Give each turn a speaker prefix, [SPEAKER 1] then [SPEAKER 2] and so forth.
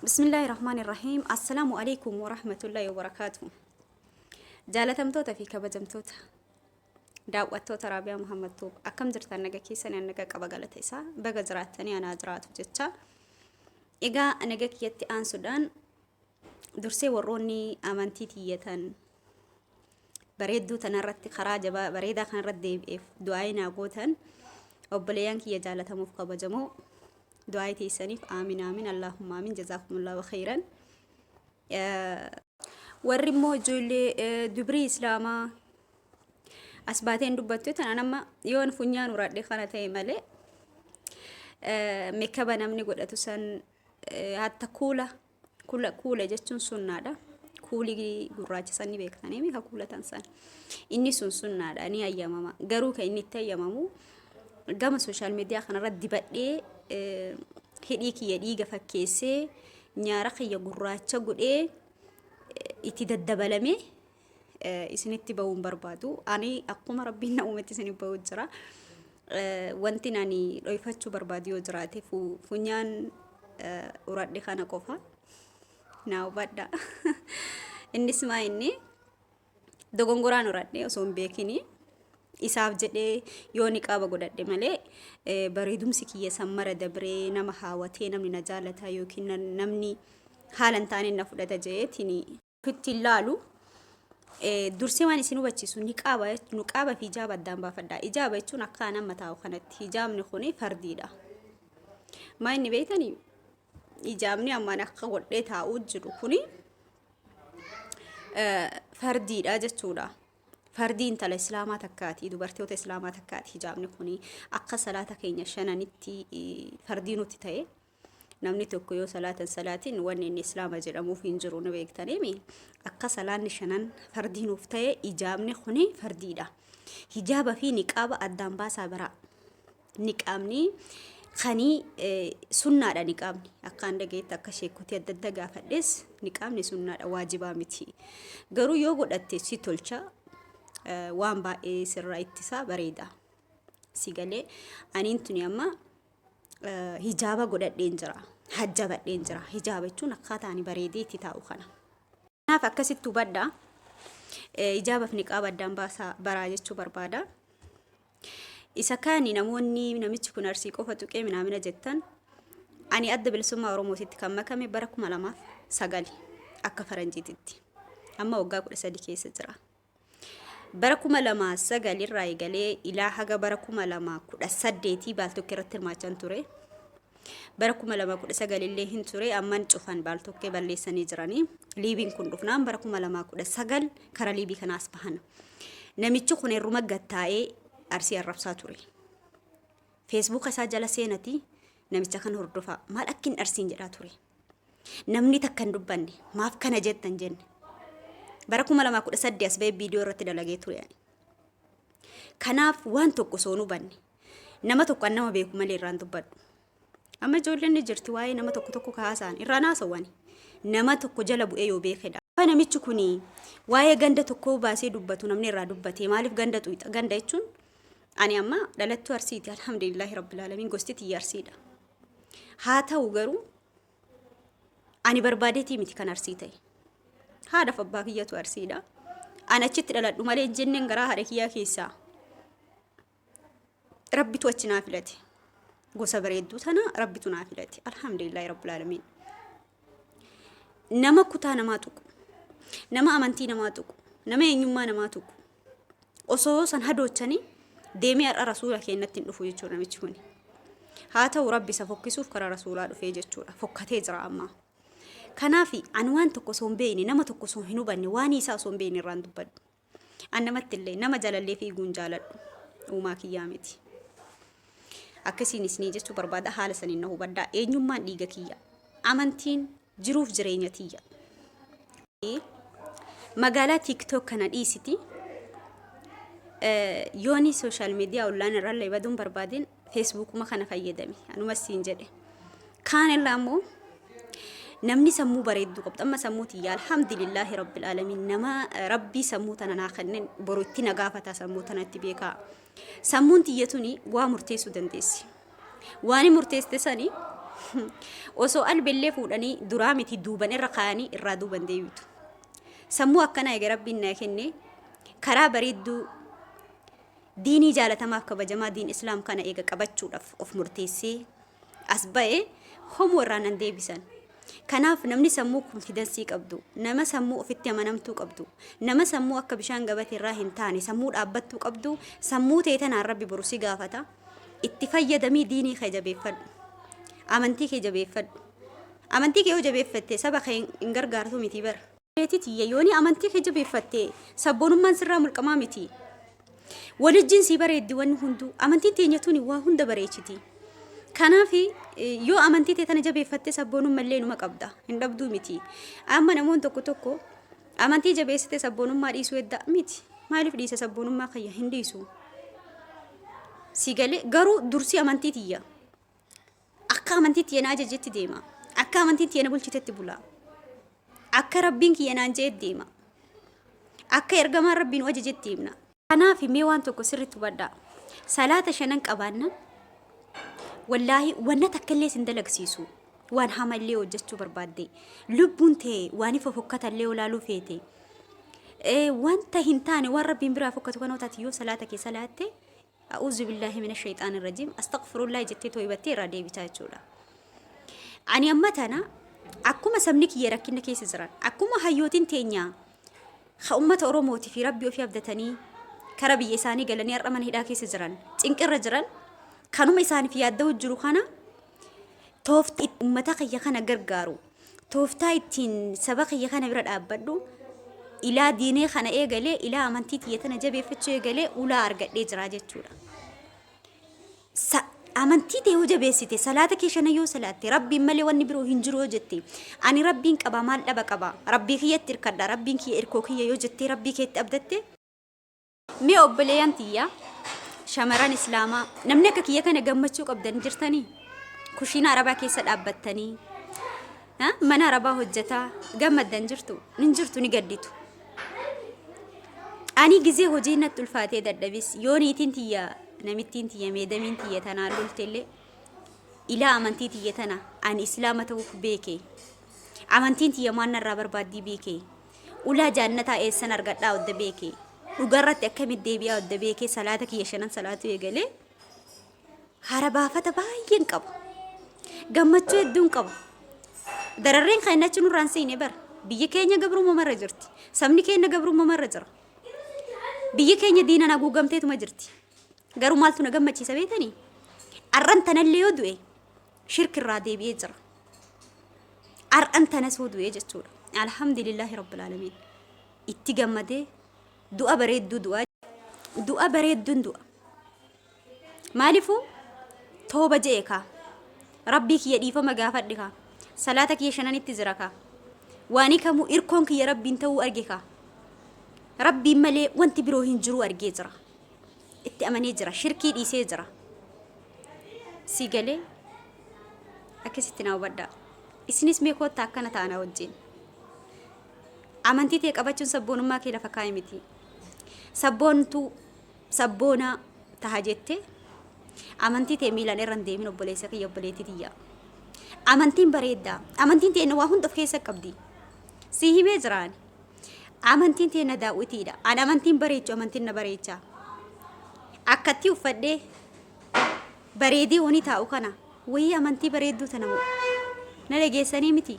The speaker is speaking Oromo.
[SPEAKER 1] Bismillaahi Rahmaani Rahiim. Assalaamu alaikum warahmatullaahi wabarakaatu. Jaalatamtoota fi kabajamtoota daawwattoota Raabiyaa Muhammad Tuub, akkam jirtan? Naga keessanii? An naga qaba, galata isaa. Baga jiraattanii, anaa jiraatu jecha. Egaa naga kiyyatti aansuudhaan dursee warroonni amantii tiyyatan bareedduu tanarratti karaa jabaa bareedaa kanarratti deebi'eef du'aa'ii naa gootan, obboleeyyan kiyya jaalatamuuf kabajamoo, du'aa'ii teessaniif aamin aamin allaahumma aamin jazaakumullahu khayran. Warri immoo ijoollee dubrii islaamaa as baateen dubbattu tanaan, amma yoon funyaan uradhe kana ta'e malee, meekaba namni godhatu san, hatta kuula kuula kuula jechuun sunnaadha. Kuulii gurraacha san ni beektanii mi? Kuulatan san. Inni sun sunnaadha, ni ayyamama. Garuu kan inni itti ayyamamu gama social media kanarratti dibadhee, hidhii kiyya dhiiga fakkeessee, nyaara kiyya gurraacha godhee itti daddabalamee isinitti bahuun barbaadu. Ani akkuma Rabbiin na uumetti isinif bahuu jira. Wanti ani dhoyfachuu barbaadu yoo jiraate funyaan uradhe kana qofa. Naa hubadha. Innis maa inni dogongoraan uradhe osoo hin beekini. Isaaf jedhee yoo niqaaba godhadhe malee, bareedumsi kiyya san mara dabree nama haawatee namni na jaalata yookiin namni haala hin taaneen na fudhata jedheetiin ofitti hin laalu. Dursee waan isin hubachiisu, niqaaba fi hijaaba addaan baafadha. Hijaaba jechuun akka nama taa'u kanatti, hijaabni kun fardiidha. Maa inni beektanii, hijaabni ammaan akka godhee taa'uu jiru kuni fardiidha jechuudha. Fardii intala islaamaa takkaati, dubartoota islaamaa takkaati hijaabni kuni. Akka salaata keenya shananitti fardii nutti ta'e. Namni tokko yoo salaatan salaatiin wanni inni islaama jedhamuuf hin jiru, ni beektaniimi. Akka salaanni shanan fardii nuuf ta'e, hijaabni kuni fardiidha. Hijaaba fi niqaaba addaan baasaa biraa. Niqaabni kanii sunnaadha niqaabni. Akka an dhageetti, akka sheekotii adda adda gaafadhes, niqaabni sunnaadha, waajibaa miti. Garuu yoo godhatte si tolcha, waan baay'ee sirraa ittisaa, bareeda. Si galee? Aniin tuni amma hijaaba godhadheen jira. Hajjabadheen jira. Hijaaba jechuun akkaataa ani bareedee itti taa'u kana. Kanaaf akkasitti hubadhaa. Hijaabaaf niqaaba addaan baasaa baraa jechuu barbaada. Isa kaani namoonni namichi kun Arsii qofa tuqee minaamina jettan, ani Adda Bilisummaa Oromootitti kan makame bara 2009 akka faranjiititti. Amma waggaa 13 keessa jira. Bara 2009 irraa eegalee ilaa haga bara 2018 Paltalk irratti hirmaachaa ture. Bara 2019 illee hin ture, amman cufan, Paltalk balleessanii jiranii. Liibiin kun dhufnaan bara 2019 kara liibii kanaas bahan. Namichi kun herruma gattaa'ee Arsii arrabsaa ture. Feesbuuka isaa jala seenati namicha kan hordofaa, maal akkin Arsiin jedhaa ture. Namni takka hin dubbanne, maaf kana jettan jenne. Bara 2018 as bahee viidiyoo irratti dalagee ture ani. Kanaaf waan tokko osoo hin hubanne, nama tokko an nama beeku malee irraan dubbadhu. Amma ijoolleen ni jirti, waa'ee nama tokko tokko kaasaan irraan haasawani. Nama tokko jala bu'ee yoo beekedha. Namichi kun waa'ee ganda tokkoo baasee dubbatu, namni irraa dubbate maaliif ganda xuyxa? Ganda jechuun, ani amma dhalattuu Arsiiti, alhamdulillaahi rabbil aalamiin, gosti tiyya Arsiidha. Haa ta'u garuu ani barbaadeetii miti kan Arsii ta'e. Haadhaaf abbaa kiyyatu Arsiidha. Ani achitti dhaladhu malee hin jenneen, garaa haadha kiyyaa keessaa. Rabbitu achi naa filate. Gosa bareedduu tana Rabbitu naa filate. Alhamdulillaahi rabbil aalamiin. Nama kutaa namaa tuqu, nama amantii namaa tuqu, nama eenyummaa namaa tuqu, osoo san hadoochanii deemee har'a rasuula keenyatti hin dhufu jechuudha namichi kuni. Haa ta'u, Rabbi isa fokkisuuf karaa rasuulaa dhufee jechuudha. Fokkatee jira amma. Kanaaf ani waan tokko osoo hin beekne, nama tokko osoo hin hubanne, waan isaa osoo hin beekne irraan dubbadhu. An namatti illee nama jalallee fiiguun jaaladhu. Uumaa kiyyaa miti. Akkasiin isinii jechuu barbaada, haala saniin na hubadhaa. Eenyummaan dhiiga kiyya. Amantiin jiruuf jireenya tiyya. Magaalaa TikTok kana dhiisiti. Yooni social media online irrallee baduun barbaadin, feesbuukuma kana fayyadami. Anuma siin jedhe. Kaan irraa immoo namni sammuu bareedduu qabdu, amma sammuu tiyya, alhamdulillaahi rabbil aalamiin, nama Rabbii sammuu tana naa kenneen boru itti na gaafata, sammuu tana itti beekaa. Sammuun tiyya tuni waa murteessuu dandeessi. Waan murteessite sani Osoo albellee fuudhanii duraa miti duuban irra kaayanii irraa duuban deebitu. Sammuu akkanaa eega Rabbiin naa kenne, karaa bareedduu diinii jaalatamaaf kabajamaa diin islaam kana eega qabachuudhaaf of murteessee as ba'e, homuu irraa nan deebisan. Kanaaf namni sammuu konfidansii qabdu, nama sammuu ofitti amanamtuu qabdu, nama sammuu akka bishaan gabatee irraa hin taane, sammuu dhaabbattuu qabdu, sammuu tee tanaan Rabbi boru si gaafata. Itti fayyadamii diinii kee jabeeffadhu. Amantii kee jabeeffadhu. Amantii kee yoo jabeeffatte saba kee hin gargaartu miti bara. Beetii tiyya, yooni amantii kee jabeeffatte sabboonummaan sirraa mulqamaa miti. Walijjiin sii bareeddi wanni hunduu. Amantiin teenya tuni waa hunda bareechiti. Kanaaf yoo amantii tee tana jabeeffatte sabboonummallee numa qabda. Hin dhabduu miti. Amma namoonni tokko tokko amantii jabeessite sabboonummaa dhiisuu edda miti. Maaliif dhiisa sabboonummaa kiyya? Hin dhiisu. Si galee? Garuu dursi amantii tiyya. Akka amantii tiyya na ajajetti deema. Akka amantiin tiyya na bulchitetti bula. Akka Rabbiin kiyya naan je'etti deema. Akka ergamaan Rabbii nu ajajetti deemna. Kanaaf mee waan tokko sirriitti hubadhaa. Salaata shanan qabaannan wallaahi wanna takka illee sin dalagsiisu. Waan hama illee hojjechuu barbaadde. Lubbuun tee waan ifa fokkata illee olaaluu feete. Wanta hin taane, waan Rabbiin biraa fokkatu kana taate, yoo salaata kee salaatte, a'uuzu billaahi mina shayxaani rajiim, astagfirullaahi jettee tooybattee irraa deebitaa jechuudha. Ani amma tana akkuma sabni kiyya rakkina keessa jiran, akkuma hayyootiin teenya ka ummata Oromootii fi Rabbii ofii abdatanii kara biyya isaanii galanii har'a mana hidhaa keessa jiran, cinqirra jiran, kanuma isaaniif yaadda'u jiru kana, toofti ummata kiyya kana gargaaru, tooftaa ittiin saba kiyya kana bira dhaabbadhu, ilaa diinee kana eegalee, ilaa amantii tiyya tana jabeeffachuu eegalee, ulaa argadhee jira jechuudha. Amantii tee yoo jabeessite, salaata kee shanan yoo salaatte, Rabbiin malee wanni biroo hin jiru yoo jette, ani Rabbiin qaba, maal dhaba qaba, Rabbii kiyyatti hirkadha, Rabbiin kiyya irkoo kiyya yoo jettee Rabbii keetti abdatte. Mee obboleeyyan tiyya shamaran islaamaa, namni akka kiyya kana gammachuu qabdan jirtanii? Kushiina arabaa keessa dhaabbattanii, mana arabaa hojjetaa gammaddan jirtu? Hin jirtu, ni gadditu. Ani gizee hojii natti ulfaatee dadhabis, yoo niitiin tiyya, namittiin tiyya, meedamiin tiyya tanaan loltellee, ilaa amantii tiyya tana, ani islaama ta'uuf beeke. Amantiin tiyya maal narraa barbaaddii beeke. Ulaa jaannataa eessan argadhaa odda beeke. Dhugarratti akkamitti deebi'aa odda beekee, salaata kiyya shanan salaatuu eegalee, hara baafata baay'een qaba. Gammachuu hedduun qaba. Dararreen kan inni achi nurraan seene bara. Biyyi keenya gabrummaa jirti. Sabni keenya gabrummaa jira. Biyyi keenya diinaan haguugamteetuma jirti. Garuu maaltu na gammachiisa beetanii? Ar'an tanallee yoo du'e shirkirraa deebi'ee jira. Ar'an tanas yoo du'e jechuudha. Alhamdulillaahi rabbil aalamiin. Itti gammadee du'a bareedduu du'a. Du'a bareedduun du'a. Maaliifuu tooba je'e kaa. Rabbii kiyya dhiifama gaafadhe kaa. Salaata kiyya shananitti jira kaa. Waanii kamuu irkoon kiyya Rabbiin ta'uu arge kaa. Rabbiin malee wanti biroo hin jiruu argee jira. Itti amanee jira. Shirkii dhiisee jira. Si galee? Akkasitti naa hubadhaa. Isinis mee koottaa akkana ta'ana wajjin. Amantii tee qabachuun sabboonummaa kee lafa kaa'e miti. Sabboontuu sabboonaa taha jettee amantii tee miilaan irra hin deemin, obboleessa kiyya, obboleettii tiyya. Amantiin bareeddaa. Amantiin teenna waa hunda of keessa qabdi. Si himee jiraan. Amantiin teenna daawwitiidha. An amantiin bareechu, amantiin na bareecha. Akkatti uffadhee bareedee wani taa'u kana wayii amantii bareedduu tana moo na dhageessanii miti.